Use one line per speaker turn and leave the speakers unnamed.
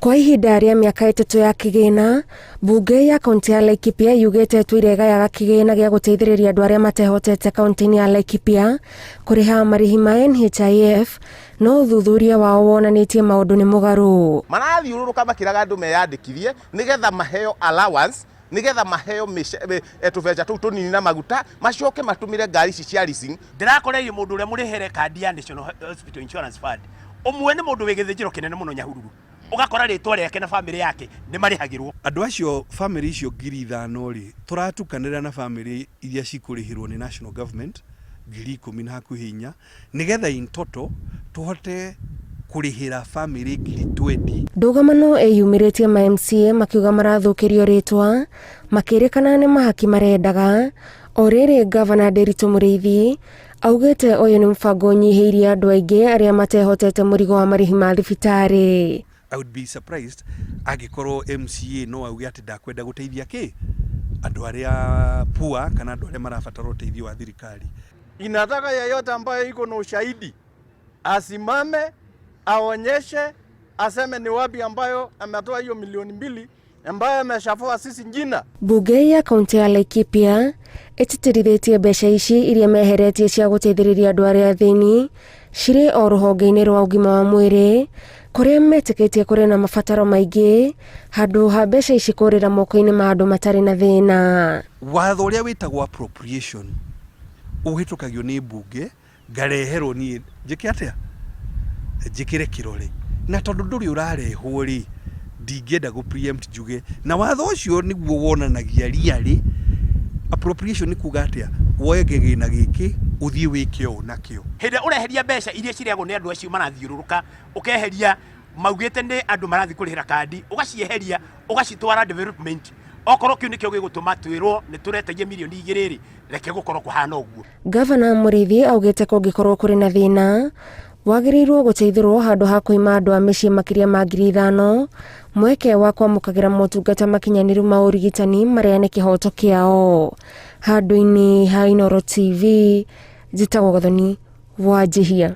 Kwa ihinda rĩa mĩaka 3 ya kĩgĩna, mbunge ya kaunti ya Laikipia yugĩte ĩtũire ĩgayaga kĩgĩna gĩa gũteithĩrĩria andũ arĩa matehotete kaunti-inĩ ya Laikipia kũrĩha marĩhi ma NHIF, no ũthuthuria wao wonanĩtie maũndũ nĩ mũgarũ.
Marathiũrũrũka makĩraga andũ meyandĩkithie nĩgetha maheo allowance, nĩgetha maheo tũbeca tũu tũnini na maguta, macoke matũmĩre ngari ici cia leasing.
Ndĩrakoreire mũndũ ũrĩa mũrĩhĩre kandi ya National Hospital Insurance Fund. Ũmwe nĩ mũndũ wĩ gĩthĩnjĩro kĩnene mũno Nyahururu. Ũgakora rĩtwa rĩake na bamĩrĩ yake nĩ marĩhagĩrwo.
Andũ acio bamĩrĩ icio 5,000 rĩ, tũratukanĩra na bamĩrĩ iria cikũrĩhĩrwo nĩ national government 10,000 na hakuhĩ 4, nĩgetha in total tũhote kũrĩhĩra bamĩrĩ 20,000.
Ndũgamano ĩyumĩrĩtie ma MCA makiuga marathũkĩrio rĩtwa makĩrĩkana nĩ mahaki marendaga. O rĩrĩ Gavana Ndiritu Mũrĩithi augĩte ũyũ nĩ mũbango ũnyihĩirie andũ aingĩ arĩa matehotete mũrigo wa marĩhi ma thibitarĩ.
I would be surprised angĩkorwo MCA no auge atĩ ndakwenda gũteithia kĩ andũ arĩa poor kana andũ arĩa marabatara ũteithio wa thirikari.
Inataka yeyote ambayo iko na ushahidi asimame, aonyeshe, aseme ni wapi ambayo ametoa hiyo milioni 2 ambayo ameshafua sisi jina.
Mbunge ya kaunti ya Laikipia ĩtĩtĩrithĩtie mbeca ici iria meheretie cia gũteithĩrĩria andũ arĩa athĩni cirĩ o rũhonge-inĩ rwa ũgima wa mwĩrĩ kũrĩa metĩkĩtie kũrĩ na mabataro maingĩ handũ ha mbeca ici kũrĩra moko-inĩ ma andũ matarĩ na thĩna.
Watho ũrĩa wĩtagwo appropriation ũhĩtũkagio nĩ mbunge, ngareherwo niĩ njĩke atĩa, njĩkĩre kĩrore, na tondũ ndũrĩ ũrarehwo rĩ, ndingĩenda gũ preempt njuge, na watho ũcio nĩguo wonanagia riarĩ appropriation nĩ kuga atĩa, woe kĩgĩna gĩkĩ ũthiĩ wĩke ũũ nakĩo.
Hĩndĩ ĩrĩa ũreheria mbeca iria cireagwo nĩ andũ acio marathiũrũrũka, ũkeheria maugĩte nĩ andũ marathiĩ kũrĩhĩra kandi, ũgacieheria ũgacitwara development, okorwo kĩu nĩkĩo gĩgũtũma twĩrwo nĩ tũretagia mirioni 2 rĩ, reke gũkorwo kũhana ũguo.
Gavana Mũrĩithi augĩte kũngĩkorwo kũrĩ na thĩna wagĩrĩirwo gũteithũrwo handũ ha kũima andũ a mĩciĩ makĩria ma 5,000 mweke wa kwamũkagĩra motungata makinyanĩru ma ũrigitani marĩa nĩ kĩhoto kĩao. Handũ-inĩ ha Inooro TV, njĩtagwo Gathoni Wanjihia.